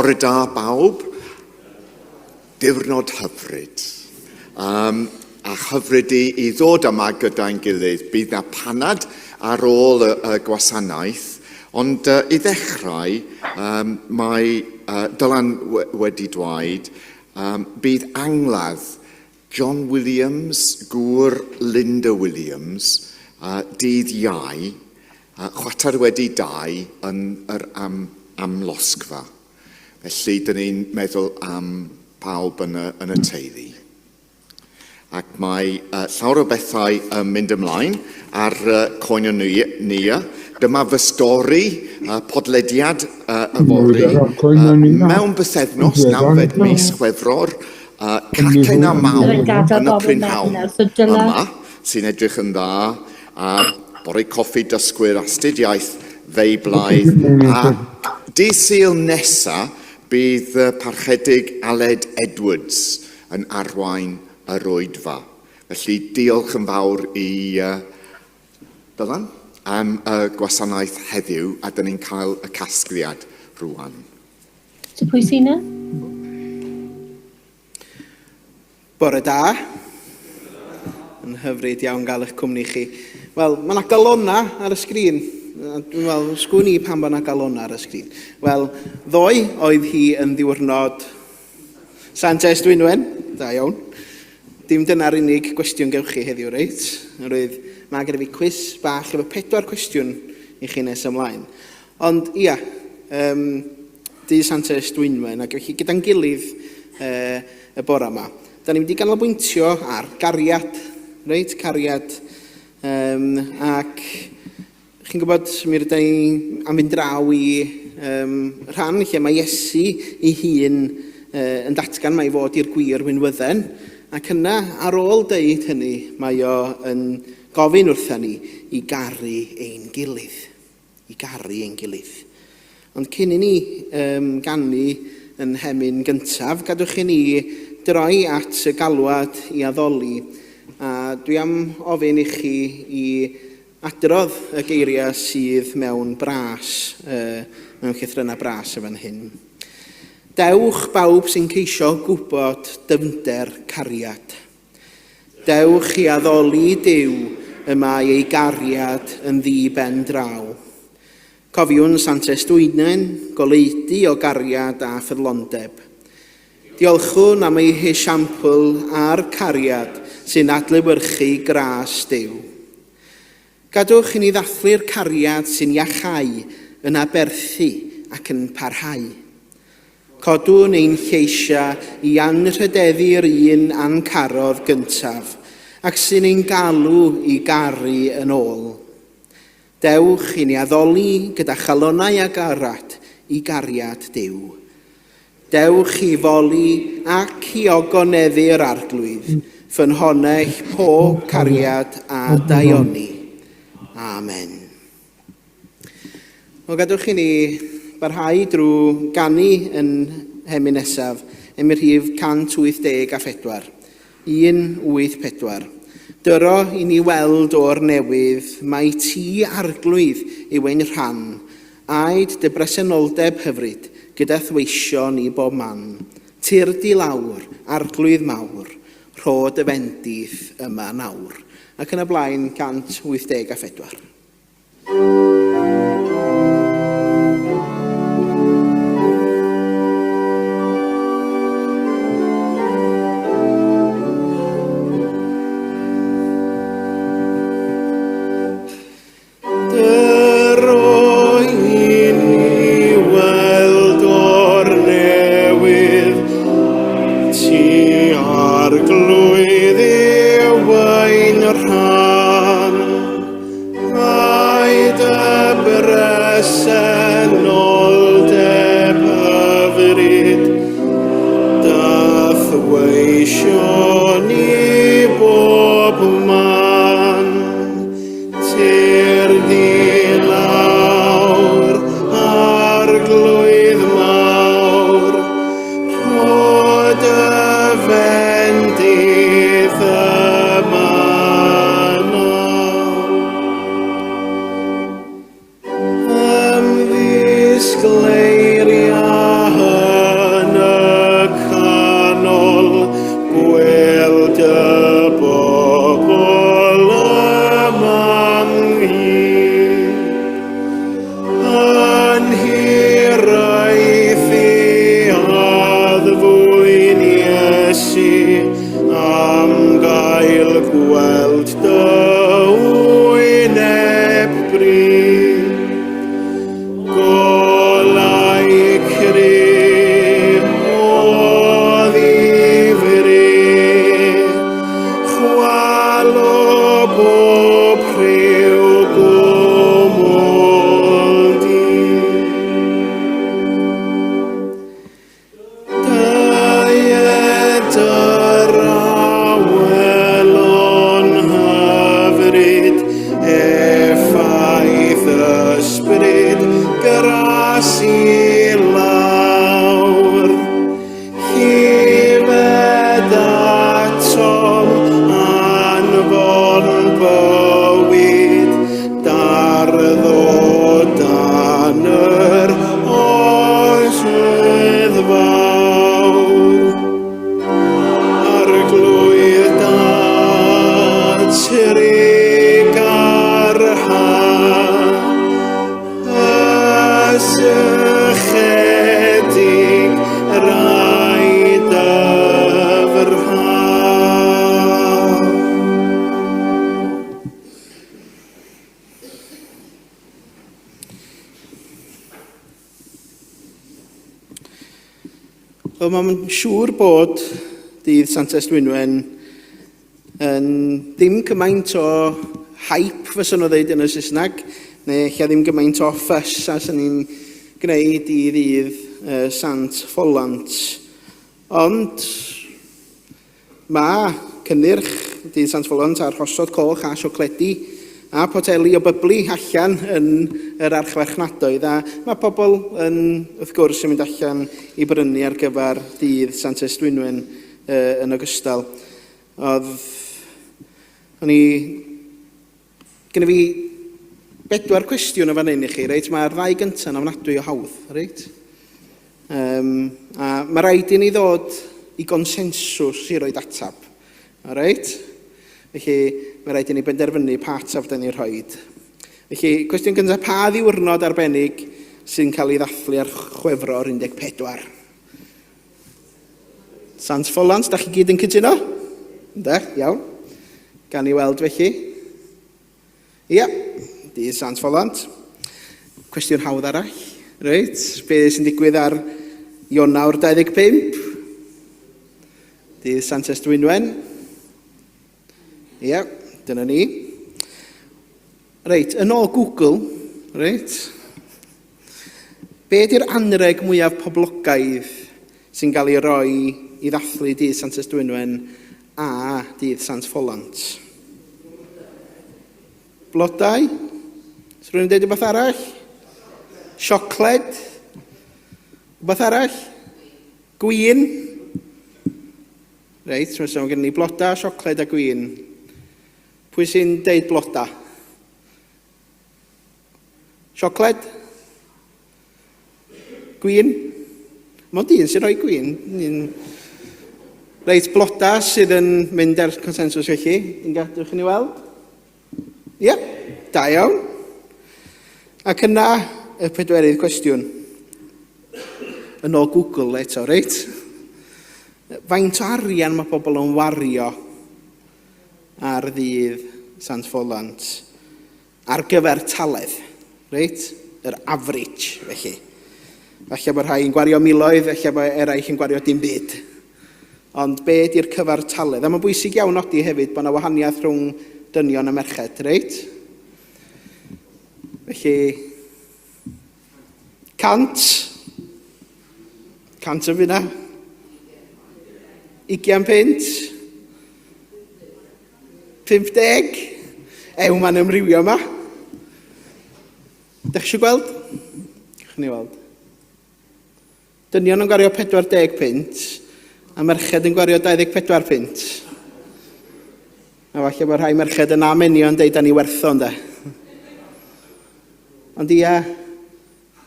Bore da bawb. Diwrnod hyfryd. Um, a hyfryd i, i ddod yma gyda'n gilydd. Bydd na panad ar ôl y, y gwasanaeth, ond uh, i ddechrau, um, mae uh, Dylan wedi dweud, um, bydd angladd John Williams, gŵr Linda Williams, uh, dydd Iau, uh, chwarter wedi dau yn yr am, amlosgfa. Felly, dyn ni'n meddwl am pawb yn y, yn y teulu. Ac mae uh, llawer o bethau yn mynd ymlaen ar uh, Koinonia. Dyma fy stori, uh, podlediad uh, yfory. Uh, mewn bythefnos, nawfed mis Chwefror, uh, cacen a mawn yn y prynhawn yma, sy'n edrych yn dda, a bore coffi dysgwyr astudiaeth Feiblaidd. A dydd Sul nesa, bydd Parchedig Aled Edwards yn arwain yr oedfa. Felly diolch yn fawr i uh, Dylan am y gwasanaeth heddiw a dyn ni'n cael y casgliad rwan. So pwy sy'n na? Bore da. Yn hyfryd iawn gael eich cwmni chi. Wel, mae yna galona ar y sgrin. Dwi'n meddwl, sgwn i pam bod yna galona ar y sgrin. Wel, ddoe oedd hi yn ddiwrnod Santes Dwynwen. Da iawn. Dim dyna'r unig gwestiwn gewch chi heddiw, reit? Roedd, mae gyda fi cwis bach efo pedwar cwestiwn i chi nes ymlaen. Ond ia, um, Dydd Santes Dwynwen, ac felly gyda'n gilydd uh, y bore yma, da ni'n mynd i ganolbwyntio ar gariad, reit, cariad, um, ac chi'n gwybod, mi rydyn ni am fynd draw i um, rhan lle mae Iesu ei hun uh, yn datgan mai fod i'r gwir winwydden, ac yna, ar ôl deud hynny, mae o yn gofyn wrtha ni i garu ein gilydd. I garu ein gilydd. Ond cyn i ni um, ganu yn hemyn gyntaf, gadwch i ni droi at y galwad i addoli. A dwi am ofyn i chi i adrodd y geiriau sydd mewn bras, uh, mewn llythrennau bras y fan hyn. Dewch bawb sy'n ceisio gwybod dyfnder cariad. Dewch i addoli Duw y mae ei gariad yn ddi ben draw. Cofiwn Santes Dwynwen, goleudy o gariad a ffyddlondeb. Diolchwn am ei hesiampl a'r cariad sy'n adlewyrchu gras Duw. Gadwch i ni ddathlu'r cariad sy'n iachau, yn aberthu ac yn parhau. Codwn ein lleisiau i anrhydeddu'r un a'n carodd gyntaf, ac sy'n ein galw i garu yn ôl. Dewch i ni addoli gyda chalonnau agored i gariad Duw. Dewch i foli ac i ogoneddu'r Arglwydd, ffynhonnell pob cariad a daioni. Amen. Wel, gadwch i ni barhau drwy ganu yn hemyn nesaf, emyn rhif 184. 184. Dyro i ni weld o'r newydd mai ti, Arglwydd, yw ein rhan. Aed dy bresenoldeb hyfryd gyda'th weision i bob man. Tyrd i lawr, Arglwydd mawr, rho dy fendith yma nawr. Ac yn y blaen, 184. Dyro i ni weld o'r newydd, ti Arglwydd yw ein rhan. Ai dy bresenoldeb hyfryd, da'th weision i bob man. Tyrd i lawr, Arglwydd mawr, rho dy fendith yma nawr. Ymddisgleiria. Wel, mae'n siŵr bod dydd Santes Dwynwen yn ddim cymaint o hype, fysa nhw ddeud yn y Saesneg, neu ella ddim gymaint o fuss a sy'n ni'n gwneud i ddydd Sant Ffolant. Ond Mae cynnyrch Dydd Sant Ffolant a'r rhosod coch a siocledi a poteli o bybli allan yn yr archfarchnadoedd a mae pobl yn, wrth gwrs, yn mynd allan i brynu ar gyfer Dydd Santes Dwynwen uh, yn ogystal. Oedd, o'n i, gyda fi bedwar cwestiwn o fan hyn i chi, reit? Mae'r ddau gyntaf yn ofnadwy o hawdd, reit? Um, a mae rhaid i ni ddod i gonsensws i roed atab. Reit? Felly, mae rhaid i ni benderfynu pa atab da ni'n rhoi. Felly, cwestiwn gyntaf, pa ddiwrnod arbennig sy'n cael ei ddathlu ar Chwefror 14? Sant Ffolant, da chi gyd yn cytuno? Ynde, iawn. Gan i weld felly. Ia, dydd Sant Ffolant. Cwestiwn hawdd arall. Reit, be sy'n digwydd ar Ionawr 25? Dydd Santes Dwynwen. Ia, dyna ni. Reit, yn ôl Google, reit, be di'r anreg mwyaf poblogaidd sy'n cael ei roi i ddathlu Dydd Santes Dwynwen a Dydd Sant Ffolant? Blodau? Os rhywun yn dweud rhywbeth arall? Siocled? Rhywbeth arall? Gwin? Reit, mae'n gen ni blodau, siocled a gwin. Pwy sy'n deud blodau? Siocled? Gwin? Mond un sy'n rhoi gwin. Un... Reit, bloda sydd yn mynd ar consensws felly. Yn gadwch i ni weld? Ie, yeah, da iawn. Ac yna, y pedwerydd cwestiwn. Yn ôl Google eto, reit? Faint o arian mae pobl yn wario ar ddydd Sant Ffolant? Ar gyfer taledd, reit? Yr average, felly. Falle bod rhai yn gwario miloedd, falle bod eraill yn gwario dim byd. Ond be di'r cyfartaledd? A mae'n bwysig iawn nodi hefyd bod yna wahaniaeth rhwng dynion a merched, reit? Felly, 100. 100 o bunna. 20 punt. 50? Ew, mae'n ymrywio yma. Dych chi eisiau gweld? Gewch ni weld. Dynion yn gwario 40 punt, a merched yn gwario 24 punt. A falle bod rhai merched yn amenio yn deud da ni wertho, ynde. Ond ia,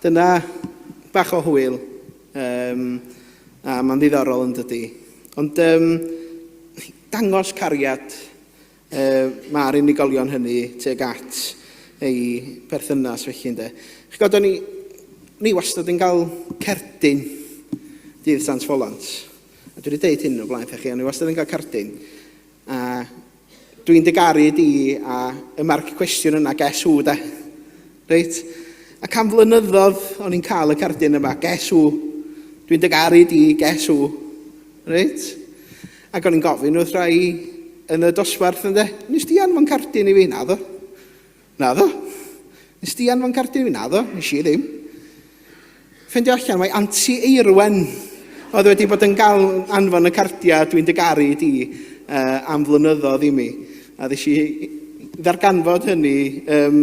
Dyna bach o hwyl, um, a mae'n ddiddorol yn dydy. Ond um, dangos cariad uh, mae'r unigolion hynny tuag at ei perthynas felly ynde. Chi'n gwybod, o'n i, ni wastad yn cael cerdyn dydd Sant Ffolant. A dwi wedi deud hyn o blaen chi, o'n i wastad yn cael cerdyn. A dwi'n dy garu di a y marc cwestiwn yna, guess who de? Reit? Ac am flynyddoedd o'n i'n cael y cardyn yma, guess who? Dwi'n dy garu di, guess who? Reit? Ac o'n i'n gofyn wrth rai yn y dosbarth ynde, nes di anfon cardyn i fi? Naddo. Naddo. Nes di anfon cardyn i fi? Naddo, nes i ddim. Ffeindio allan mai Anti Eirwen oedd wedi bod yn gael anfon y cardiau dwi'n dy garu di uh, am flynyddoedd i mi. A ddes i ddarganfod hynny, um,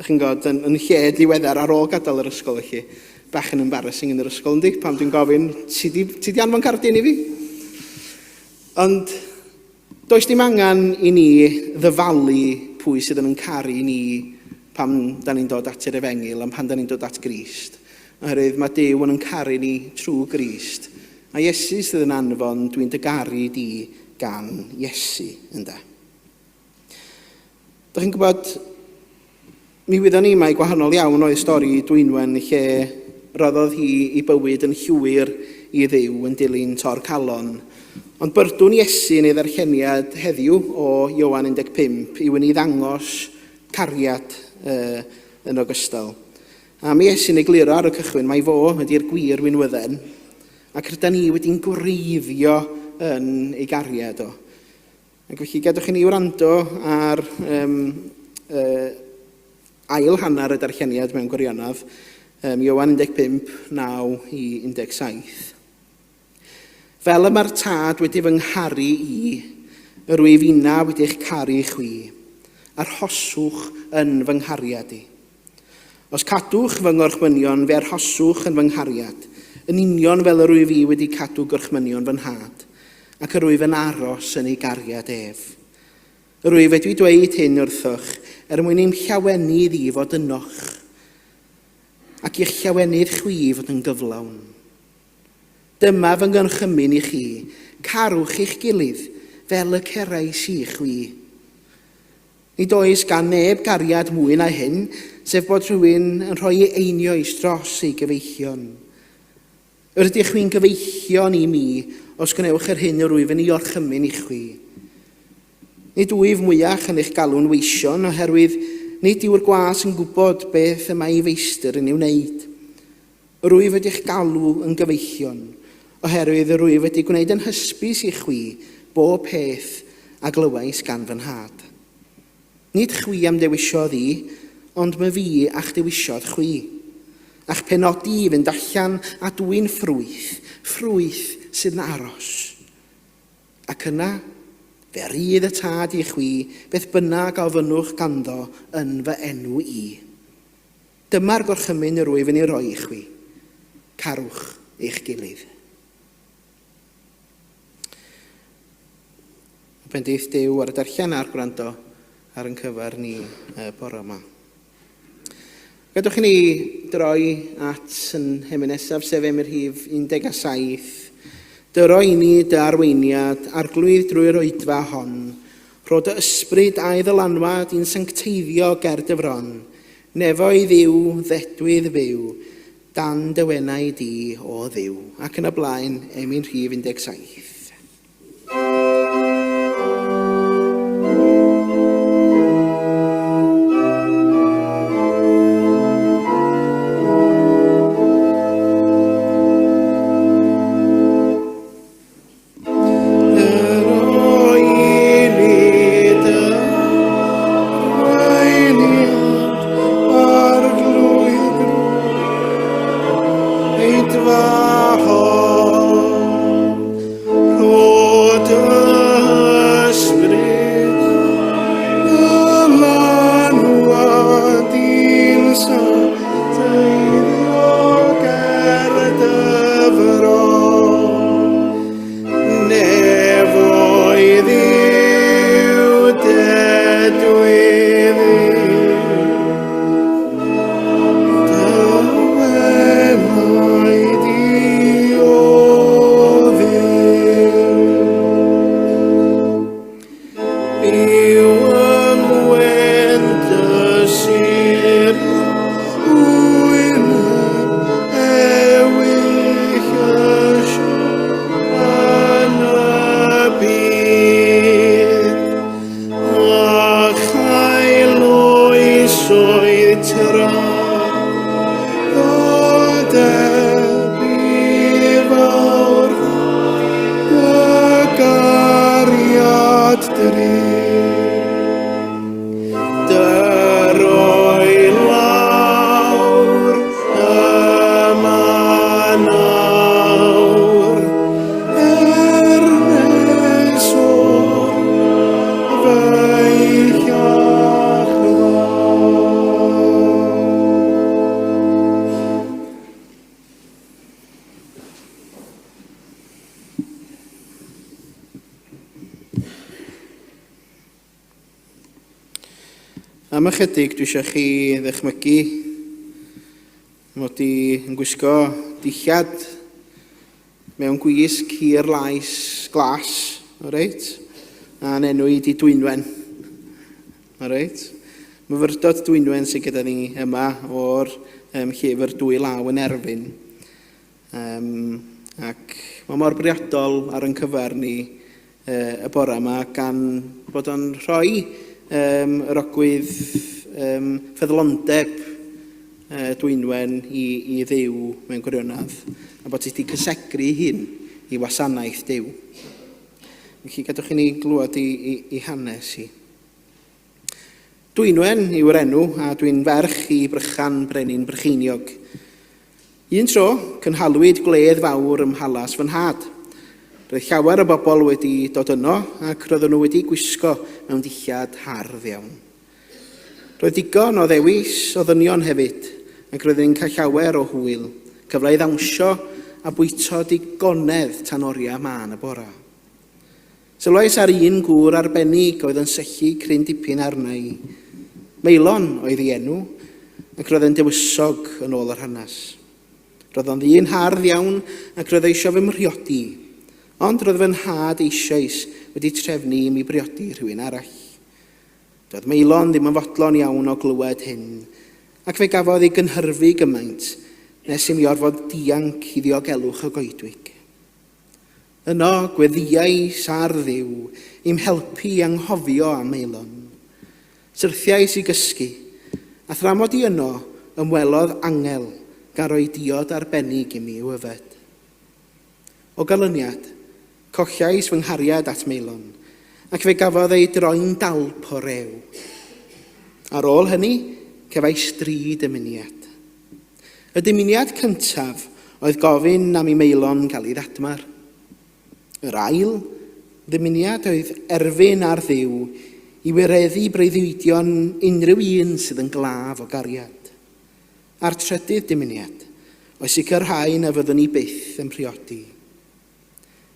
chi'n gwybod, yn, yn lle diweddar ar ôl gadael yr ysgol felly. Bach yn embarrassing yn yr ysgol yndi, pan dwi'n gofyn, ti di, ti di anfon cardyn i fi? Ond Does dim angen i ni ddyfalu pwy sydd yn yn caru ni pan da ni'n dod at yr efengyl a pan da ni'n dod at Grist. Oherwydd mae Duw yn yn caru ni trwy Grist. A Iesu sydd yn anfon, dwi'n dy garu di gan Iesu, ynde. Dych chi'n gwybod, mi wyddon ni mai gwahanol iawn oedd stori Dwynwen lle roddodd hi ei bywyd yn llwyr i Dduw yn dilyn tor calon. Ond byrdwn Iesu yn ei ddarlleniad heddiw o Ioan 15 yw yn ei ddangos cariad uh, yn ogystal. A mi Iesu'n egluro ar y cychwyn mai fo ydy'r gwir winwydden. Ac rydyn ni wedi'n gwreiddio yn ei gariad o. Ac felly gadwch i ni wrando ar um, ail hanner y darlleniad mewn gwirionedd, um, Ioan 15, 9 i 17. Fel y mae'r Tad wedi fy ngharu i, yr wyf inna wedi eich caru chwi. Arhoswch yn fy nghariad i. Os cadwch fy ngorchmynion, fe arhoswch yn fy nghariad, yn union fel yr wyf i wedi cadw gorchmynion fy Nhad, ac yr wyf yn aros yn ei gariad ef. Yr wyf wedi dweud hyn wrthoch er mwyn i'm llawenydd i fod ynoch, ac i'ch llawenydd chwi fod yn gyflawn. Dyma fy ngorchymyn i chi, carwch eich gilydd, fel y cerais i chwi. Nid oes gan neb gariad mwy na hyn, sef bod rhywun yn rhoi ei einioes dros ei gyfeillion. Yr ydych chwi'n gyfeillion i mi os gwnewch yr hyn yr wyf yn ei orchymyn i chwi. Nid wyf mwyach yn eich galw'n weision, oherwydd nid yw'r gwas yn gwybod beth y mae ei feistr yn ei wneud. Yr wyf wedi'ch galw yn gyfeillion, oherwydd yr wyf wedi gwneud yn hysbys i chwi bob peth a glywais gan fy Nhad. Nid chwi a'm dewisiodd i, ond myfi a'ch dewisiodd chwi, a'ch penodi i fynd allan a dwyn ffrwyth, ffrwyth sydd yn aros. Ac yna, fe rydd y Tad i chwi beth bynnag a ofynnwch ganddo yn fy enw i. Dyma'r gorchymyn yr wyf yn ei roi i chwi, carwch eich gilydd. Bendith Duw ar y darllen a'r gwrando ar yn cyfer ni y bore yma. Gadwch i ni droi at yn hemyn nesaf, sef emyn rhif 17. Dyro i ni dy arweiniad, arglwydd drwy'r oedfa hon. Rho dy ysbryd a'i ddylanwad i'n sancteiddio ger dy fron. Nefoedd yw, ddedwydd fyw, dan dy wenau di, o Dduw. Ac yn y blaen, emyn rhif 17. Am ychydig, dwi eisiau chi ddychmygu mod i yn gwisgo dillad mewn gwisg hir laes glas, reit? A'n enw i di Dwynwen. Reit? Myfyrdod Dwynwen sydd gyda ni yma o'r um, llyfr Dwy Law yn Erfyn. Um, ac mae mor briodol ar yn cyfer ni y bore yma gan bod o'n rhoi um, yr ogwydd um, ffyddlondeb Dwynwen i, i Dduw mewn gwirionedd, a bod hi wedi cysegru hun i wasanaeth Duw. Felly gadwch i ni glywed i, i, i hanes hi. Dwynwen yw'r enw, a dwi'n ferch i Brychan Brenin Brycheiniog. Un tro, cynhalwyd gwledd fawr ym mhalas fy nhad. Roedd llawer o bobl wedi dod yno ac roedden nhw wedi gwisgo mewn dillad hardd iawn. Roedd digon o ddewis o ddynion hefyd, ac roedden ni'n cael llawer o hwyl, cyfle i ddawnsio a bwyto digonedd tan oriau mân y bora. Sylwais ar un gŵr arbennig oedd yn syllu cryn dipyn arna i. Maelon oedd ei enw, ac roedd e'n dywysog yn ôl yr hanes. Roedd o'n ddyn hardd iawn ac roedd e eisiau fy mhriodi i. Ond roedd fy nhad eisoes wedi trefnu i mi briodi rhywun arall. Doedd Maelon ddim yn fodlon iawn o glywed hyn, ac fe gafodd ei gynhyrfu gymaint nes i mi orfod dianc i ddiogelwch y goedwig. Yno, gweddïais ar Dduw i'm helpu i anghofio am Maelon. Syrthiais i gysgu, a thra mod i yno, ymwelodd angel gan roi diod arbennig i mi i'w yfed. O ganlyniad, collais fy nghariad at Maelon, ac fe gafodd ei droi'n dalp o rew. Ar ôl hynny, cefais dri dymuniad. Y dymuniad cyntaf oedd gofyn am i Maelon gael ei ddadmar. Yr ail ddymuniad oedd erfyn ar Dduw i wireddu breuddwydion unrhyw un sydd yn glaf o gariad. A'r trydydd dymuniad oedd sicrhau na fyddwn i byth yn priodi.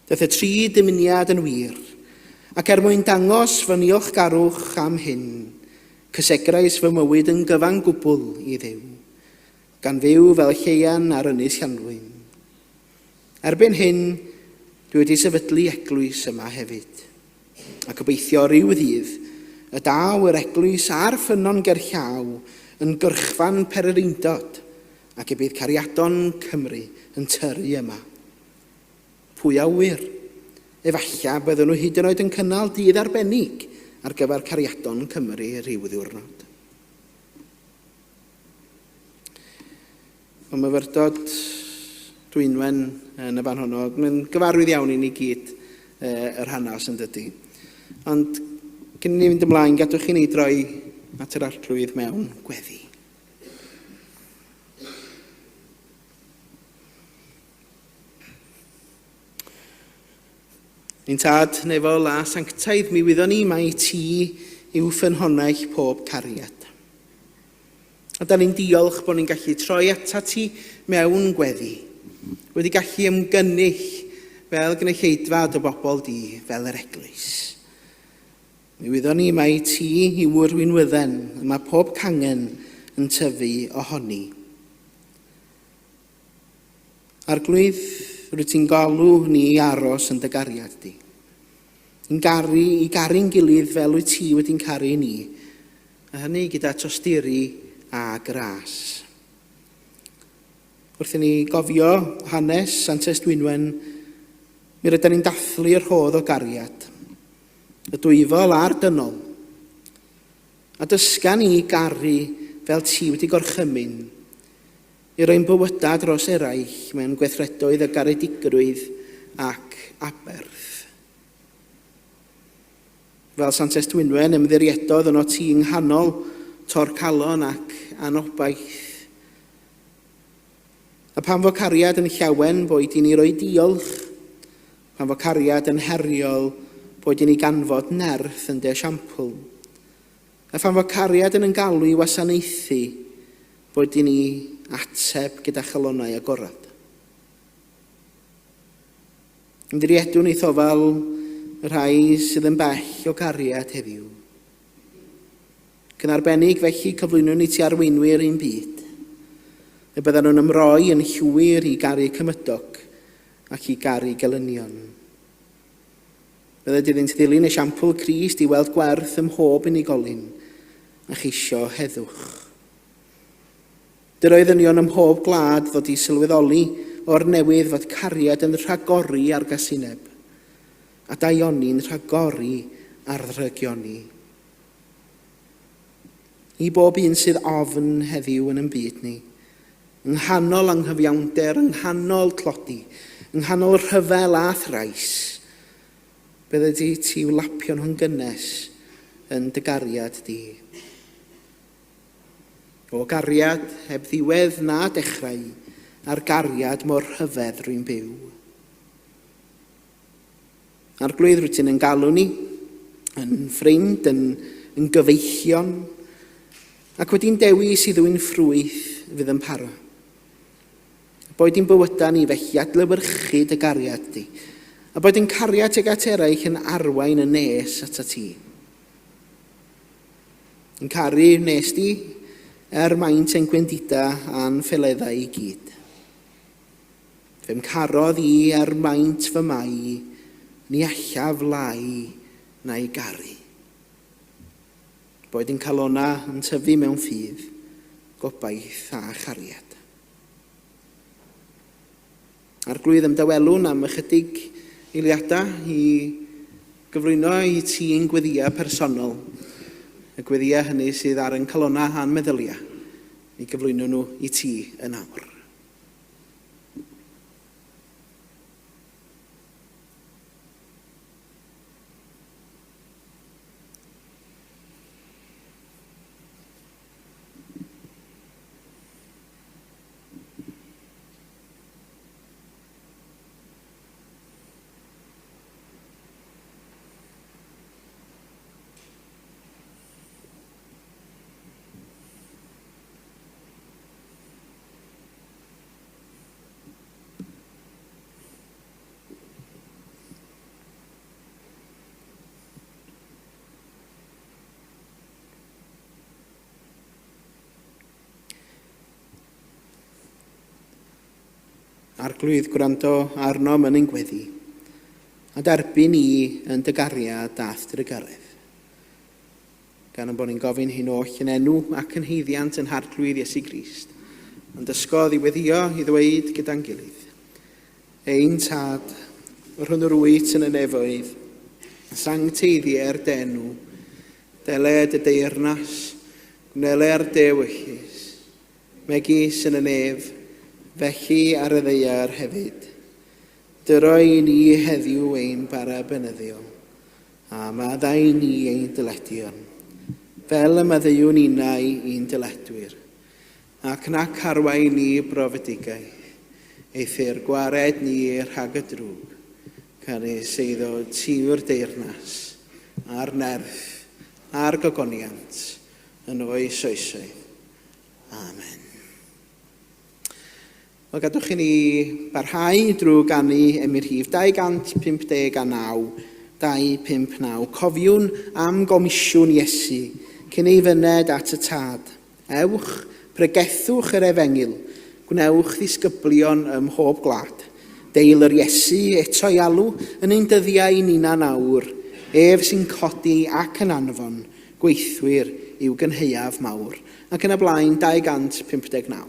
Daeth y tri dymuniad yn wir, ac er mwyn dangos fy niolchgarwch am hyn, cysegrais fy mywyd yn gyfan gwbl i Dduw, gan fyw fel lleian ar Ynys Llanddwyn. Erbyn hyn, dwi wedi sefydlu eglwys yma hefyd, a gobeithio ryw ddydd y daw yr eglwys a'r ffynnon gerllaw yn gyrchfan pererindod ac y bydd cariadon Cymru yn tyrru yma. Pwy a ŵyr? Efalla bydden nhw hyd yn oed yn cynnal dydd arbennig ar gyfer cariadon Cymru rhyw ddiwrnod. Mae myfyrdod Dwynwen yn y fan honno. Mae'n gyfarwydd iawn i ni gyd yr hanes yn dydy. Ond cyn i ni fynd ymlaen, gadwch i ni droi at yr Arglwydd mewn gweddi. Ein tad nefol a sanctaidd, mi wyddon ni mai ti yw ffynhonnell pob cariad. A da ni'n diolch bod ni'n gallu troi ata ti mewn gweddi, wedi gallu ymgynnull fel gynulleidfa dy bobl di, fel yr eglwys. Mi wyddon ni mai ti yw'r winwydden y mae pob cangen yn tyfu ohoni. Arglwydd, rwyt ti'n galw ni i aros yn dy gariad di. I'n garu, i garu'n gilydd fel wyt ti wedi'n caru ni, a hynny gyda tosturi a gras. Wrth i ni gofio hanes Santes Dwynwen, mi rydyn ni'n dathlu y rhodd o gariad, y dwyfol a'r dynol, a dysga ni garu fel ti wedi gorchymyn, I roi'n bywydau dros eraill mewn gweithredoedd o garedigrwydd ac aberth. Fel Santes Dwynwen, ymddiriedodd yno ti yng nghanol torcalon ac anobaith. A pan fo cariad yn llawen, boed i ni roi diolch. Pan fo cariad yn heriol, boed i ni ganfod nerth yn dy esiampl. A phan fo cariad yn yn galw i wasanaethu, boed i ni ateb gyda chalonnau agorad. Ymddiriedwn i'th ofal y rhai sydd yn bell o gariad heddiw. Ac yn arbennig felly cyflwynwn i ti arweinwyr ein byd, y byddan nhw'n ymroi yn llwyr i garu cymydog ac i garu gelynion. Bydded iddynt ddilyn esiampl Crist i weld gwerth ym mhob unigolyn a cheisio heddwch. Dyroedd ddynion ym mhob gwlad ddod i sylweddoli o'r newydd fod cariad yn rhagori ar gasineb, a daioni'n rhagori ar ddrygioni. I bob un sydd ofn heddiw yn ein byd ni, yng nghanol anghyfiawnder, yng nghanol tlodi, yng nghanol rhyfel a thrais, bydde di ti i'w lapio nhw'n gynnes yn dy gariad di. O gariad heb ddiwedd na dechrau, a'r gariad mor rhyfedd rwy'n byw. Arglwydd, rwyt ti'n yn galw ni yn ffrind, yn, yn gyfeillion, ac wedi'n dewis i ddwyn ffrwyth fydd yn para. Boed i'n bywydau ni felly adlewyrchu dy gariad di, a boed yn cariad tuag at eraill yn arwain yn nes at ti. Yn caru nes di, er maint ein gwendida a'n ffeleddau i gyd. Fe'm carodd i er maint fy mai, ni allaf lai na'i garu. Boed yn calona yn tyfu mewn ffydd, gobaith a chariad. Arglwydd, ymdawelwn am ychydig eiliadau i gyflwyno i ti ein gweddïau personol, y gweddïau hynny sydd ar ein calonau a'n meddyliau, i gyflwyno nhw i ti yn awr. Arglwydd, gwrando arnom yn ein gweddi, a derbyn i yn dy gariad a'th drugaredd. Gan ein bod ni'n gofyn hyn oll yn enw ac yn haeddiant yn Harglwydd Iesu Grist, a'n dysgodd i weddïo i ddweud gyda'n gilydd, Ein Tad, yr hwn yr wyt yn y nefoedd, sancteiddier dy enw, deled y deyrnas, gwneler dy ewyllys, megis yn y nef, felly ar y ddaear hefyd. Dyro i ni heddiw ein bara beunyddiol, A maddau ni ein dyledion, fel y maddeuwn ninnau i'n dyledwyr, ac nac arwain ni i brofedigaeth, eithr gwared ni rhag y drwg, canys eiddo ti yw'r deyrnas, a'r nerth, a'r gogoniant, yn oes oesoedd. Amen. Wel, gadwch i ni barhau drwy ganu emyn rhif 259, 259. Cofiwn am gomisiwn Iesu cyn ei fyned at y Tad. Ewch, pregethwch yr efengyl, gwnewch ddisgyblion ym mhob gwlad. Deil yr Iesu eto i alw yn ein dyddiau ninnau nawr, ef sy'n codi ac yn anfon gweithwyr i'w gynhaeaf mawr. Ac yn y blaen, 259.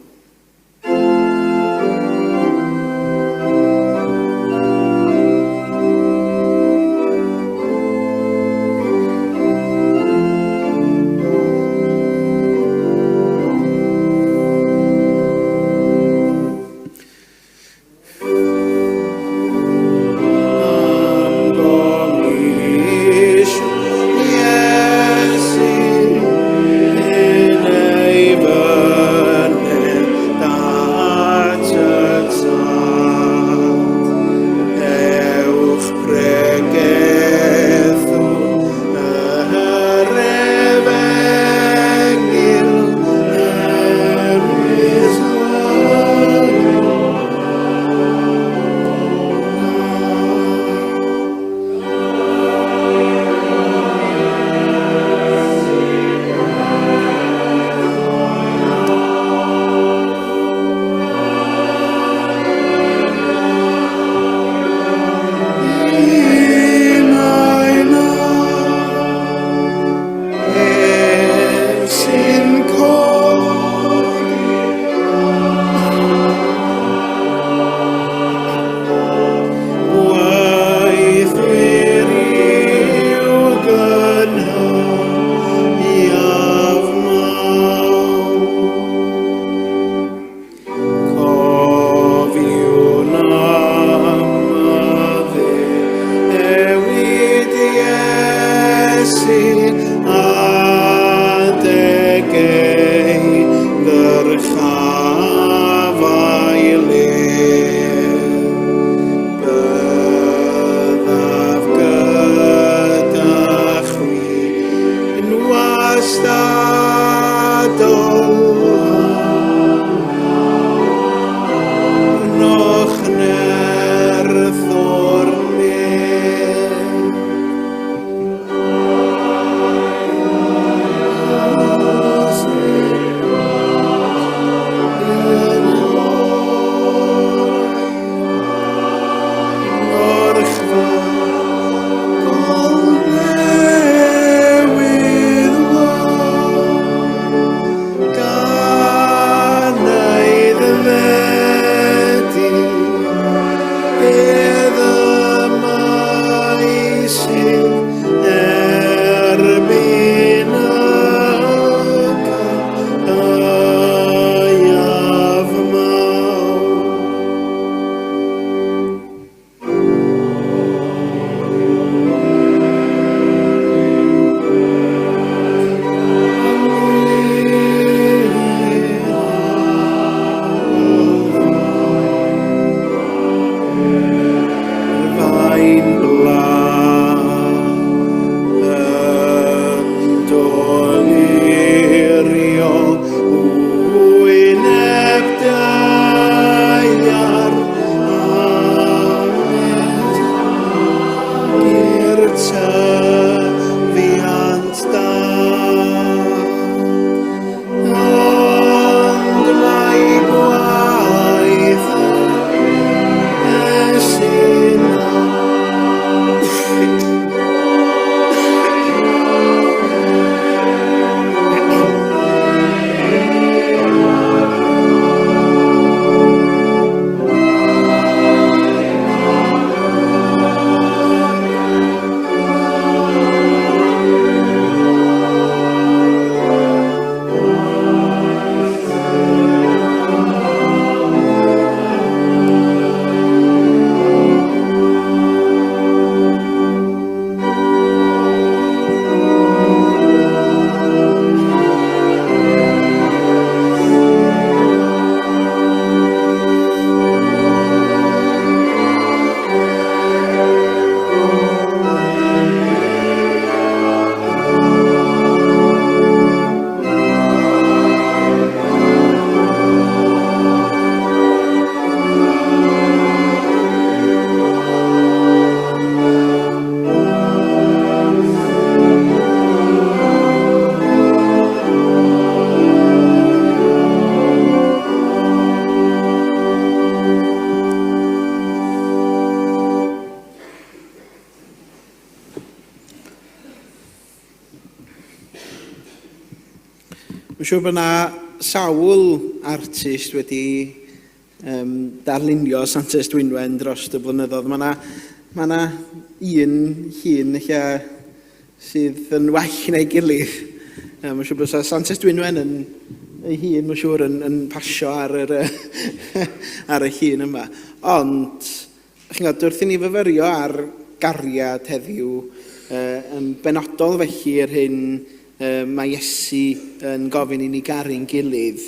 tyfiant da. Ond mae gwaith Iesu'n Mae'n siŵr bod yna sawl artist wedi darlunio Santes Dwynwen dros y blynyddoedd. Mae yna ma na un llun lle sydd yn well na'i gilydd. Mae'n siŵr bod Santes Dwynwen yn ei hun, mae'n siŵr, yn pasio ar, yr, ar y llun yma. Ond, chi'n gwybod, wrth i ni fyfyrio ar gariad heddiw, yn benodol felly yr hyn mae Iesu yn gofyn i ni garu'n gilydd,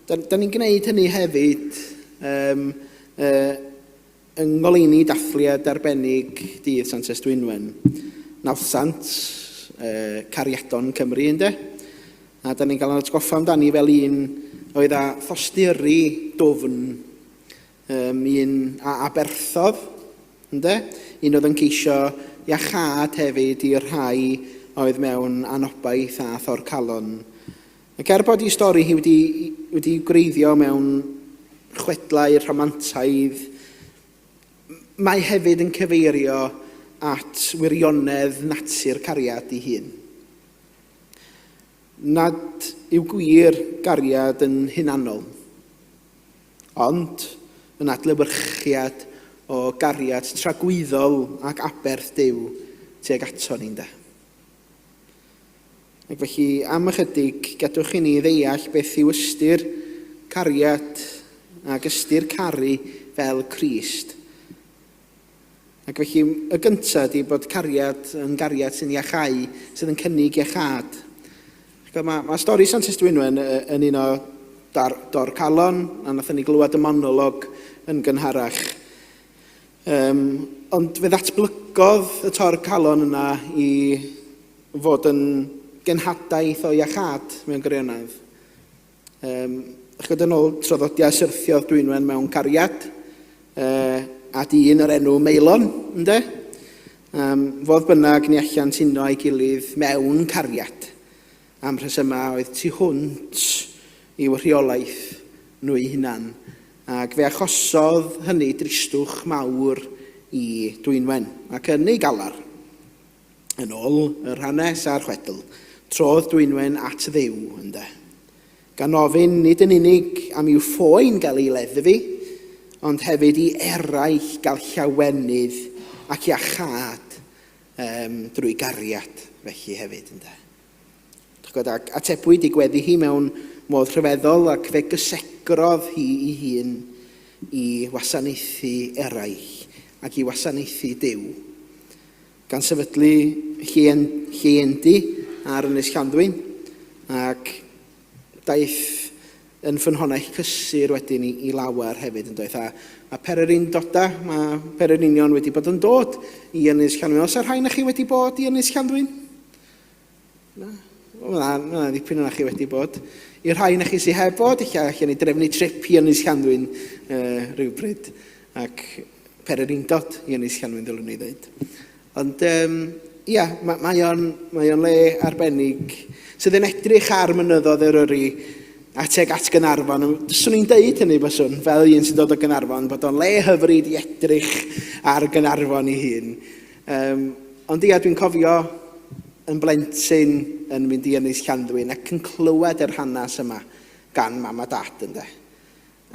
da, da ni'n gwneud hynny hefyd yng ngoleuni dathliad arbennig dydd Santes Dwynwen. Nawddsant, cariadon Cymru, ynde? A da ni'n cael ein atgoffa amdani fel un oedd â thosturi dwfn, un a aberthodd, ynde? Un oedd yn ceisio iachâd hefyd i'r rhai oedd mewn anobaith a thorcalon. Ac er bod ei stori hi wedi gwreiddio mewn chwedlau rhamantaidd, mae hefyd yn cyfeirio at wirionedd natur cariad ei hun. Nad yw gwir gariad yn hunanol, ond yn adlewyrchiad o gariad tragwyddol ac aberth Duw tuag ato ni, ynde? Ac felly, am ychydig, gadwch i ni ddeall beth yw ystyr cariad ac ystyr caru fel Crist. Ac felly, y gyntaf ydy bod cariad yn gariad sy'n iachau, sydd yn cynnig iachâd. Mae, mae stori Santes Dwynwen yn un o dar, dor calon, a nathon ni glywed y monolog yn gynharach. Ond fe ddatblygodd y tor calon yna i fod yn genhadaeth o iachâd mewn gwirionedd. Chwyd yn ôl traddodiad syrthiodd Dwynwen mewn cariad a dyn o'r enw Maelon, ynde? Fodd bynnag, ni allant uno â'i gilydd mewn cariad am rhesymau oedd tu hwnt i'w rheolaeth nhw eu hunan, ac fe achosodd hynny dristwch mawr i Dwynwen, ac yn ei galar. Yn ôl yr hanes a'r chwedl, trodd Dwynwen at Dduw, ynde? Gan ofyn nid yn unig am i'w phoen gael ei leddfu, ond hefyd i eraill gael llawenydd ac iachâd drwy gariad felly hefyd, ynde? Ch'bod, ac atebwyd ei gweddi hi mewn modd rhyfeddol ac fe gysegrodd hi ei hun i wasanaethu eraill ac i wasanaethu Duw. Gan sefydlu lleiendy ar Ynys Llanddwyn, ac daeth yn ffynhonnell cysur wedyn i lawer hefyd, yn doedd. A mae pererindodau, mae pererinion wedi bod yn dod i Ynys Llanddwyn. Oes 'na rhai na chi wedi bod i Ynys Llanddwyn? Na? Mae yna ddipyn o'na chi wedi bod. I'r rhai na chi sydd heb fod, ella allan ni drefnu trip i Ynys Llanddwyn rhywbryd. Ac pererindod i Ynys Llanddwyn, ddylwn i ddweud. Ond um, ia, mae, mae o'n, mae o'n le arbennig sydd yn edrych ar mynyddoedd Eryri a teg at Gynarfon. Swn i'n deud hynny byswn, fel un sy'n dod o Gynarfon, bod o'n le hyfryd i edrych ar Gynarfon ei hun. Um, ond ia, dwi'n cofio yn blentyn yn mynd i Ynys Llanddwyn ac yn clywed yr hanes yma gan mam a dad ynde.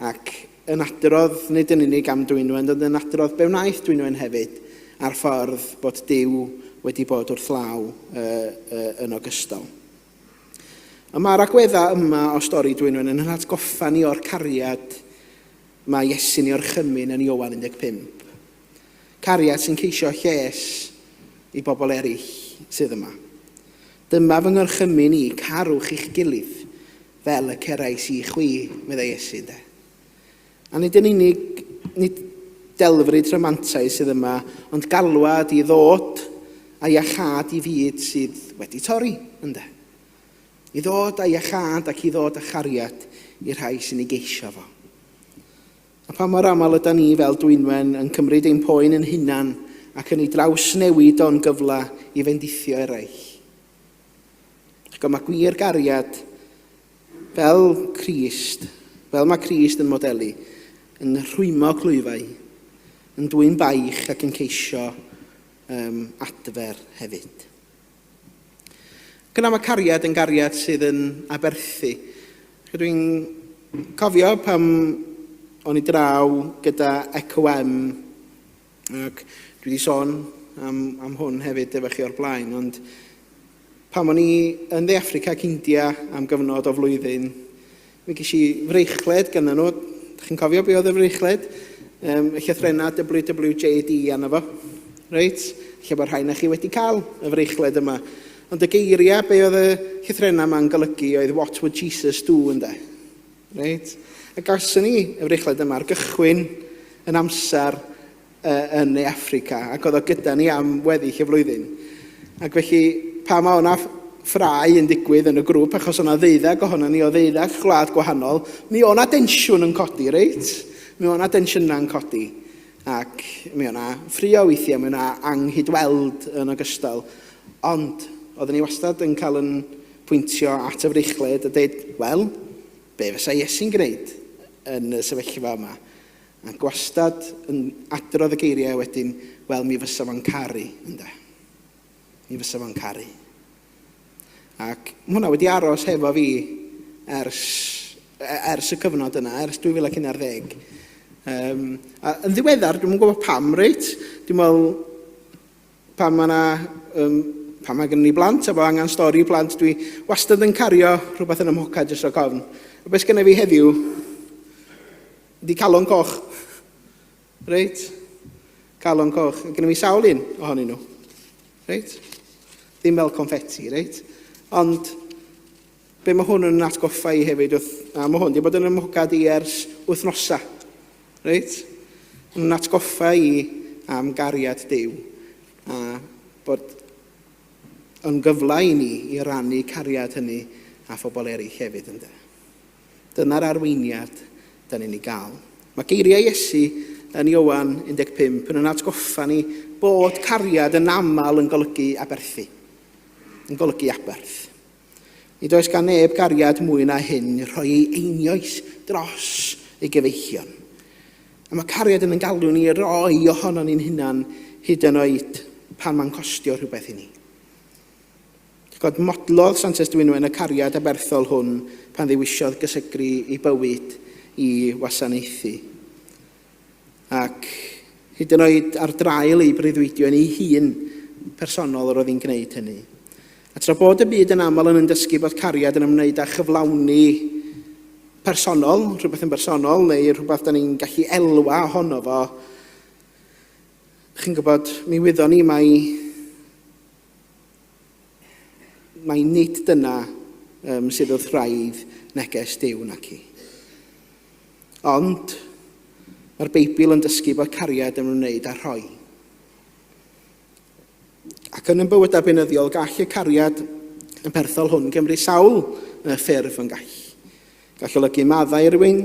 Ac yn adrodd nid yn unig am Dwynwen, ond yn adrodd be wnaeth Dwynwen hefyd, a'r ffordd bod Duw wedi bod wrth law uh, uh, yn ogystal. A mae'r agweddau yma o stori Dwynwen yn atgoffa ni o'r cariad mae Iesu'n ei orchymyn yn Ioan 15. Cariad sy'n ceisio lles i bobl eraill sydd yma. Dyma fy ngorchymyn i, carwch eich gilydd fel y cerais i chwi, meddai Iesu, ynde. A nid yn unig, nid delfryd rhamantau sydd yma, ond galwad i ddod a iachâd i fyd sydd wedi torri, ynde. I ddod â iachâd ac i ddod â chariad i'r rhai sy'n ei geisio fo. A pa mor aml yda ni fel Dwynwen yn cymryd ein poen yn hunan ac yn ei drawsnewid o'n gyfle i fendithio eraill. Ac mae gwir gariad fel Crist, fel mae Crist yn modelu, yn rhwymo clwyfau, yn dwyn baich ac yn ceisio um, adfer hefyd. Ac yna mae cariad yn gariad sydd yn aberthu. Dwi'n cofio pam o'n i draw gyda Echo M, ac dwi wedi sôn am, am hwn hefyd efo chi o'r blaen, ond pan o'n i yn Dde Affrica ac India am gyfnod o flwyddyn, mi ges i freichled gyda nhw. Dych chi'n cofio be oedd y freichled? Um, y llythrennau WWJD arno fo. Reit? Lle bod rhai na chi wedi cael y freichled yma. Ond y geiriau, be oedd y llythrennau yma'n golygu oedd what would Jesus do, ynde? Reit? A gawson ni y freichled yma ar gychwyn yn amser uh, yn Ne Affrica, ac oedd o gyda ni am weddill y flwyddyn. Ac felly, pa mae o'na ffrau yn digwydd yn y grŵp, achos o'na ddeuddeg ohono ni o ddeuddeg gwlad gwahanol, mi o'na densiwn yn codi, reit? Mi o'na densiynau'n codi. Ac mi o'na ffrio weithiau, mi o'na anghydweld yn ogystal. Ond, oedden ni wastad yn cael yn pwyntio at y freichled a dweud, wel, be fysa Iesu'n gwneud yn y sefyllfa yma? A gwastad yn adrodd y geiriau wedyn, wel, mi fysa fo'n caru, ynde. Mi fysa fo'n caru. Ac mae hwnna wedi aros hefo fi ers, ers y cyfnod yna, ers 2011. Um, a yn ddiweddar, dwi'n gwybod pam, reit? Dwi'n meddwl, pan mae 'na, um, pan mae gen ni blant a bod angen stori i blant, dwi wastad yn cario rhywbeth yn y mhocad jyst rhag ofn. A beth sgynna fi heddiw, ydy calon coch. Reit? Calon coch. Gynna fi sawl un ohonyn nhw. Reit? Ddim fel confetti, reit? Ond be mae hwn yn atgoffa i hefyd, wrth, a mae hwn wedi bod yn ymhocad i ers wythnosa. Reit? Yn atgoffa i am gariad Duw a bod yn gyfle i ni i rannu cariad hynny â phobl eraill hefyd ynde. Dyna'r arweiniad da ni'n ei gael. Mae geiriau Iesu yn Ioan 15 yn yn atgoffa ni bod cariad yn aml yn golygu aberthu. Yn golygu aberth. Nid oes gan neb gariad mwy na hyn, rhoi ei einioes dros ei gyfeillion. A mae cariad yn ein galw ni i roi ohono ni'n hunan hyd yn oed pan mae'n costio rhywbeth i ni. God modlodd Santes Dwynwen y cariad aberthol hwn pan ddewisiodd gysegru ei bywyd i wasanaethu. Ac hyd yn oed ar draul ei breuddwydion ei hun personol yr oedd hi'n gwneud hynny. A tra bod y byd yn aml yn dysgu bod cariad yn ymwneud â chyflawni personol, rhywbeth yn bersonol, neu rhywbeth da ni'n gallu elwa ohono fo, chi'n gwybod, mi wyddon ni mai, mai nid dyna um, sydd wrth wraidd neges Duw nac i. Ond, mae'r Beibl yn dysgu bod cariad yn ymwneud â rhoi. Ac yn ein bywydau beunyddiol, gall y cariad yn perthol hwn gymryd sawl ffurf yn gall. Gall olygu maddau i rywun,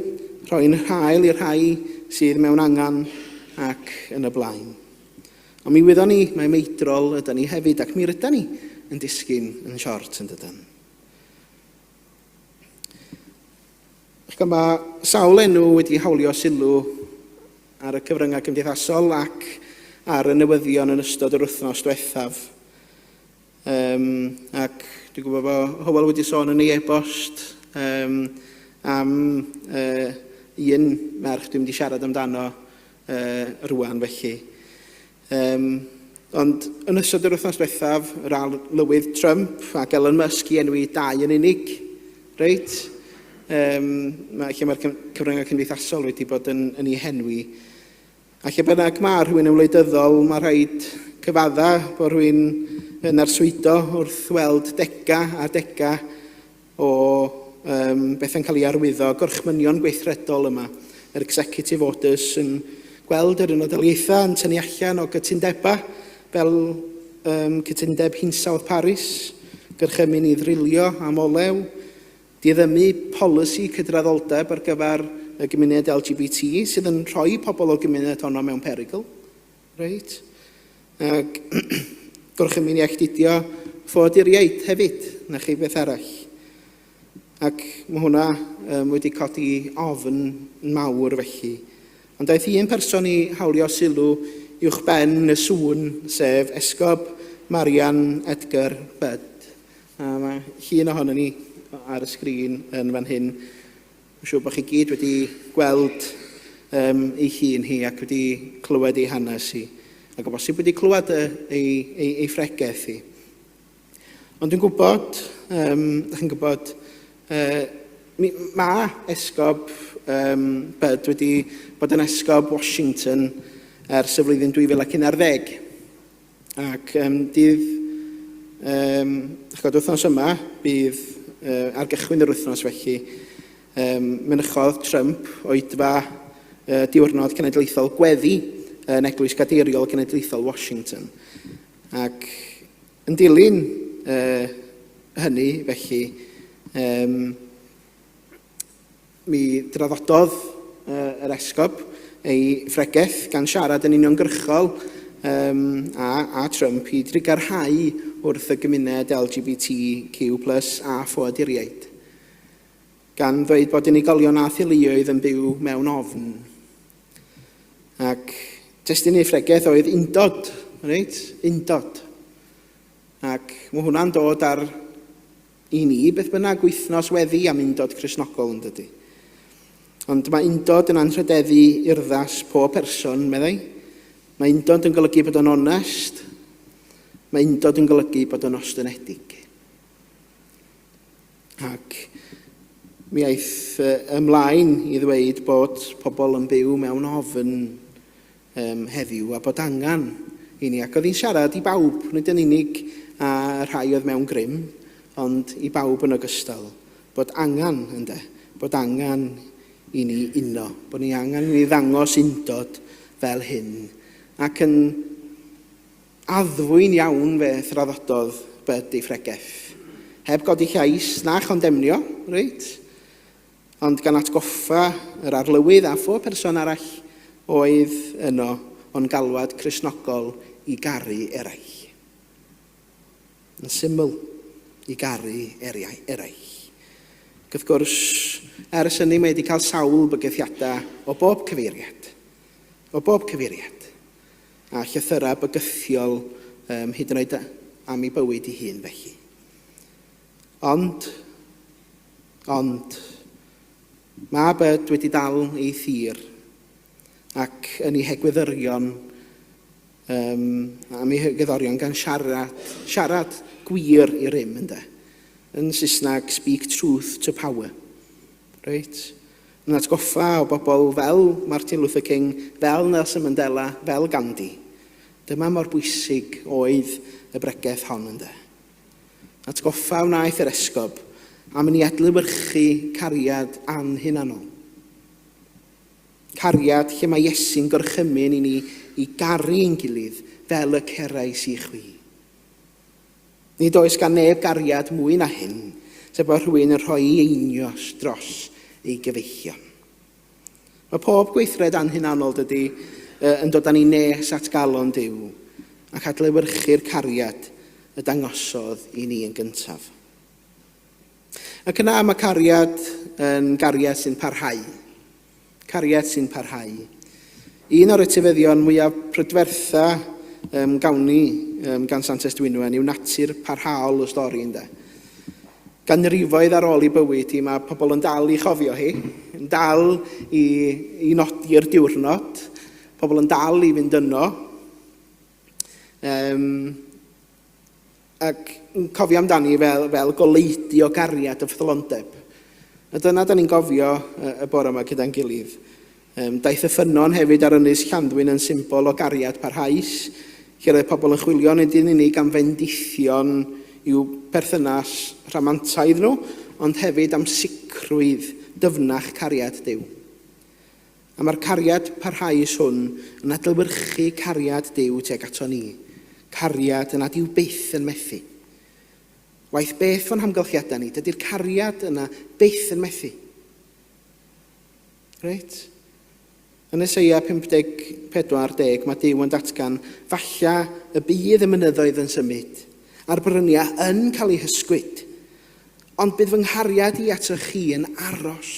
rhoi'n hael i'r rhai sydd mewn angen ac yn y blaen. Ond mi wyddon ni, mae meidrol ydy ni hefyd, ac mi rydan ni yn disgyn yn siort yn dydan. Ch'bo, mae sawl enw wedi hawlio sylw ar y cyfryngau cymdeithasol ac ar y newyddion yn ystod yr wythnos diwethaf. Um, ac dwi'n gwybod bod Hywel wedi sôn yn ei e-bost um, am un merch dwi'n mynd i siarad amdano rwan felly. Um, ond yn ystod yr wythnos diwethaf, yr arlywydd Trump ac Elon Musk i enwi dau yn unig, reit? Um, mae, lle mae'r cyfryngau cymdeithasol wedi bod yn ei henwi. A lle bynnag mae rhywun yn wleidyddol, mae rhaid cyfadda bod rhywun yn arswydo wrth weld dega a dega o bethau'n cael ei arwyddo, gorchmynion gweithredol yma, yr executive orders yn gweld yr Unol Daleithiau yn tynnu allan o gytundebau fel cytundeb hinsawdd Paris, gorchymyn i ddrilio am olew, Diddymu polisi cydraddoldeb ar gyfer y gymuned LGBT sydd yn rhoi pobl o'r gymuned honno mewn perygl. Reit? Ac gorchymyn i alltudio ffoaduriaid hefyd, na chi beth arall. Ac mae hwnna wedi codi ofn mawr felly. Ond daeth un person i hawlio sylw uwch ben y sŵn, sef Esgob Marian Edgar Budd. A mae llun ohono ni ar y sgrin yn fan hyn. Dwi'n siŵr bod chi gyd wedi gweld ei llun hi ac wedi clywed ei hanes hi. Ac o bosib wedi clywed ei, ei, ei phregeth hi. Ond dwi'n gwybod, chi'n gwybod, mae esgob Budd wedi bod yn esgob Washington ers y flwyddyn 2011. Ac dydd, ch'bod, wythnos yma, bydd ar gychwyn yr wythnos felly, mynychodd Trump oedfa diwrnod cenedlaethol gweddi yn Eglwys Gadeiriol Genedlaethol Washington. Ac yn dilyn hynny, felly, Mi draddododd yr esgob ei phregeth gan siarad yn uniongyrchol a Trump i drugarhau wrth y gymuned LGBTQ plus a ffoaduriaid, gan ddweud bod unigolion a theuluoedd yn byw mewn ofn. Ac testun ei phregeth oedd undod, reit? Undod. Ac mae hwnna'n dod ar I ni, beth bynnag, wythnos weddi am undod Cristnogol, yn dydy? Ond mae undod yn anrhydeddu urddas pob person, meddai. Mae undod yn golygu bod yn onest. Mae undod yn golygu bod yn ostynedig. Ac mi aeth ymlaen i ddweud bod pobl yn byw mewn ofn heddiw a bod angen i ni. Ac oedd hi'n siarad i bawb, nid yn unig a rhai oedd mewn grym, ond i bawb yn ogystal. Bod angen, ynde, bod angen i ni uno, bod ni angen i ni ddangos undod fel hyn. Ac yn addfwyn iawn fe thraddododd Bud ei phregeth. Heb godi llais na chondemnio, reit? Ond gan atgoffa yr arlywydd a phob person arall oedd yno o'n galwad Cristnogol i garu eraill. Yn syml, i garu eraill. Ac wrth gwrs, ers hynny mae wedi cael sawl bygythiadau o bob cyfeiriad. O bob cyfeiriad. A llythyrau bygythiol hyd yn oed am ei bywyd ei hun felly. Ond, ond, mae Bud wedi dal ei thir ac yn ei hegwyddorion, am ei hegwyddorion gan siarad, siarad gwir i rym, ynde. Yn Saesneg, speak truth to power. Reit? Yn atgoffa o bobl fel Martin Luther King, fel Nelson Mandela, fel Gandhi. Dyma mor bwysig oedd y bregeth hon, ynde. Atgoffa wnaeth yr esgob am i ni adlewyrchu cariad anhunanol. Cariad lle mae Iesu'n gorchymyn i ni i garu ein gilydd fel y cerais i chwi. Nid oes gan neb gariad mwy na hyn, sef bod rhywun yn rhoi ei einioes dros ei gyfeillion. Mae pob gweithred anhunanol, dydy, yn dod â ni nes at galon Duw. ac adlewyrchu'r cariad y dangosodd i ni yn gyntaf. Ac yna mae cariad yn gariad sy'n parhau. Cariad sy'n parhau. Un o'r etifeddion mwyaf prydfertha gawn ni gan Santes Dwynwen yw natur parhaol y stori, ynde. Ganrifoedd ar ôl ei bywyd hi, mae pobl yn dal i chofio hi, yn dal i nodi'r diwrnod, pobl yn dal i fynd yno. Ac yn cofio amdani fel goleudy o gariad y ffyddlondeb. A dyna da ni'n gofio y bore yma gyda'n gilydd. Daeth y ffynnon hefyd ar Ynys Llanddwyn yn symbol o gariad parhaus, lle roedd pobl yn chwilio nid yn unig am fendithion i'w perthynas rhamantaidd nhw, ond hefyd am sicrwydd dyfnach cariad Duw. A mae'r cariad parhaus hwn yn adlewyrchu cariad Duw tuag ato ni, cariad nad yw byth yn methu. Waeth beth fo'n hamgylchiadau ni, dydy'r cariad yna byth yn methu. Reit? Yn Eseia 54:10 mae Duw yn datgan, falla y bydd y mynyddoedd yn symud, a'r bryniau yn cael eu hysgwyd, ond bydd fy nghariad i atoch chi yn aros.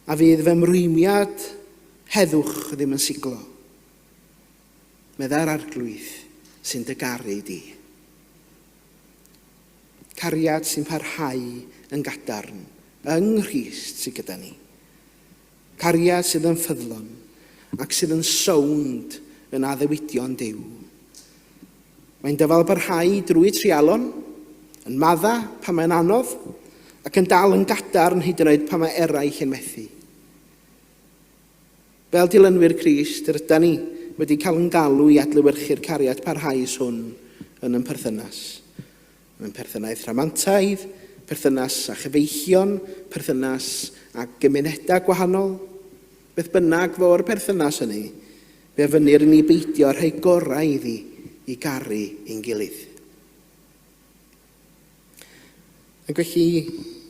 A fydd fy ymrwymiad heddwch ddim yn siglo. Meddai'r Arglwydd sy'n dy garu di. Cariad sy'n parhau yn gadarn yng Nghrist sydd gyda ni. Cariad sydd yn ffyddlon ac sydd yn sownd yn addewidion Duw. Mae'n dyfalbarhau drwy treialon, yn madda pan mae'n anodd, ac yn dal yn gadarn hyd yn oed pan mae eraill yn methu. Fel dilynwyr Crist, rydan ni wedi cael yn galw i adlewyrchu'r cariad parhaus hwn yn ein perthynas. Yn ein perthynaeth rhamantaidd, perthynas â chyfeillion, perthynas â gymunedau gwahanol. Beth bynnag fo'r perthynas hynny, fe ofynnir i ni beidio â rhoi gorau iddi i garu ein gilydd. Ac felly,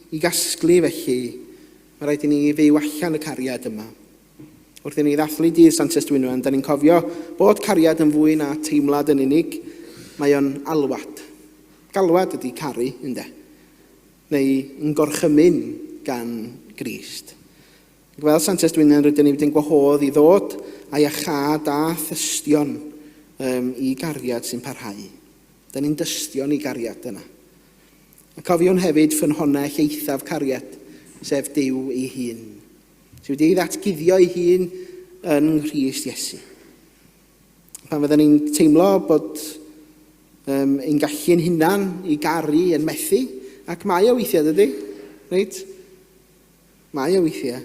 i gasglu felly, mae rhaid i ni fyw allan y cariad yma. Wrth i ni ddathlu dydd Santes Dwynwen, da ni'n cofio bod cariad yn fwy na teimlad yn unig, mae o'n alwad. Galwad ydy caru, ynde? Neu yn gorchymyn gan Grist. Ac fel Santes Dwynwen, rydyn ni wedi'n gwahodd i ddod â iachâd a thystion i gariad sy'n parhau. Da ni'n dystion i gariad yna. A cofiwn hefyd ffynhonnell eithaf cariad, sef Duw ei hun, sydd wedi ei ddatguddio ei hun yn Nghrist Iesu. Pan fydden ni'n teimlo bod ein gallu'n hunan i garu yn methu, ac mae o weithiau, dydy? Reit? Mae o weithiau,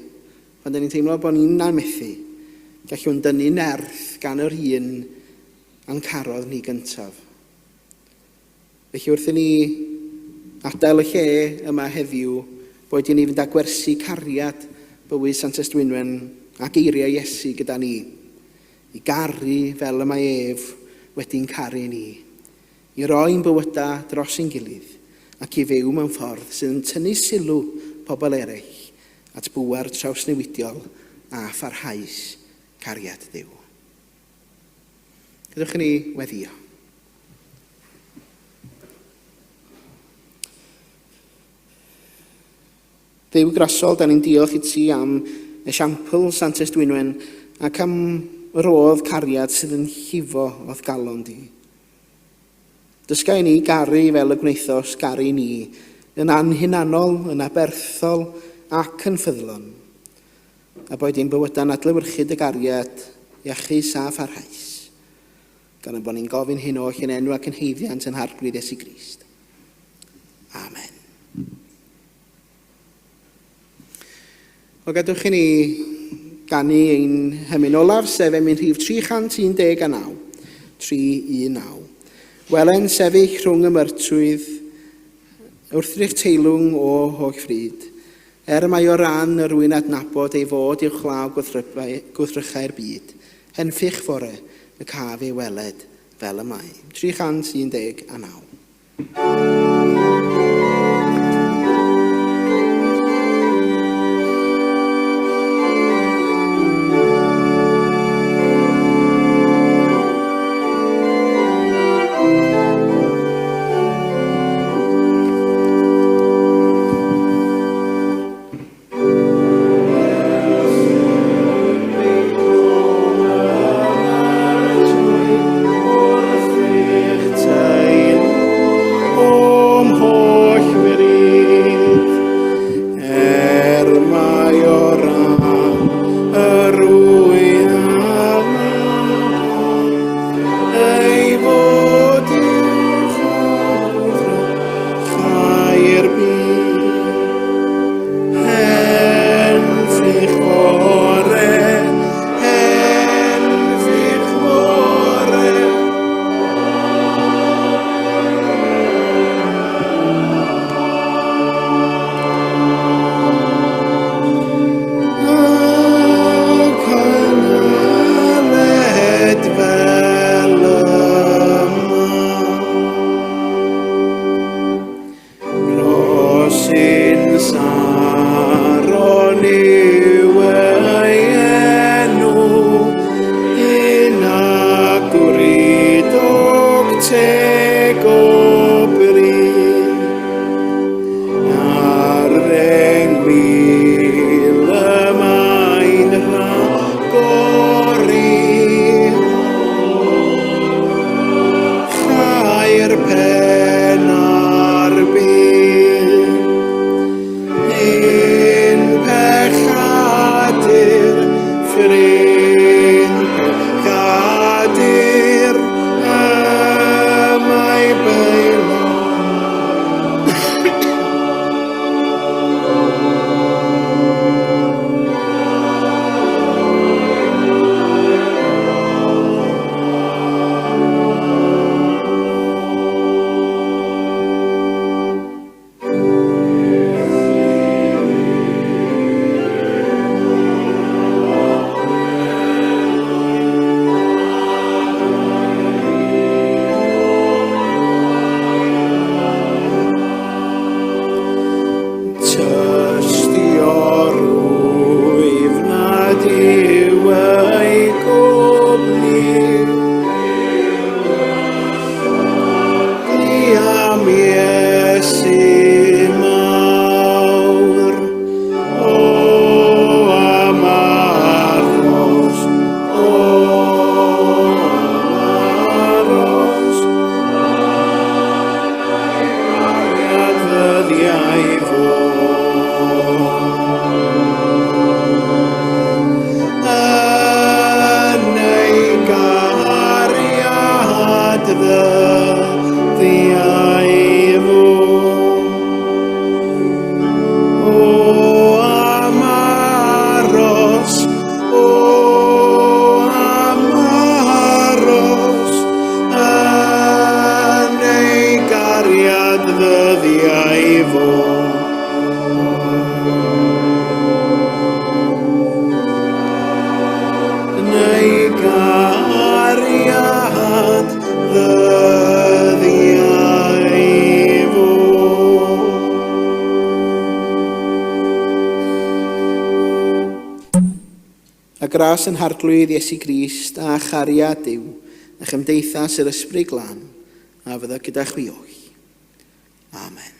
pan 'dan ni'n teimlo bod ni'n methu, gallwn dynnu nerth gan yr un a'n carodd ni gyntaf. Felly wrth i ni adael y lle yma heddiw, boed i ni fynd â gwersi cariad bywyd Santes Dwynwen a geiriau Iesu gyda ni, i garu fel y mae ef wedi'n caru ni. I roi'n bywydau dros ein gilydd ac i fyw mewn ffordd sydd yn tynnu sylw pobl eraill at bŵer trawsnewidiol a pharhaus cariad Duw. Gadewch i ni weddïo. Dduw grasol, da ni'n diolch i ti am esiampl Santes Dwynwen ac am rodd cariad sydd yn llifo o'th galon di. Dysga i ni garu fel y gwnaethos garu ni, yn anhunanol, yn aberthol ac yn ffyddlon. A boed ein bywydau'n adlewyrchu dy gariad iachus a pharhaus. Gan ein bod ni'n gofyn hyn oll yn enw ac yn haeddiant yn Harglwydd Iesu Grist. Amen. Wel, gadewch i ni ganu ein hemyn olaf, sef emyn rhif 319. 319. Welen sefyll rhwng y myrtwydd, wrthrych teilwng o holl fryd, er mai o ran yr wy'n adnabod ei fod uwchlaw gwrthrychau'r byd, henffych fore y caf ei weled fel y mae. 319. ddyddiau fo. O am aros, o am aros, yn ei gariad ddyddiau fo. Neu gariad ddyddiau fo. A gras yn Harglwydd Iesu Grist a chariad Duw a chymdeithas yr Ysbryd Glân a fydda gyda chwi oll. Amen.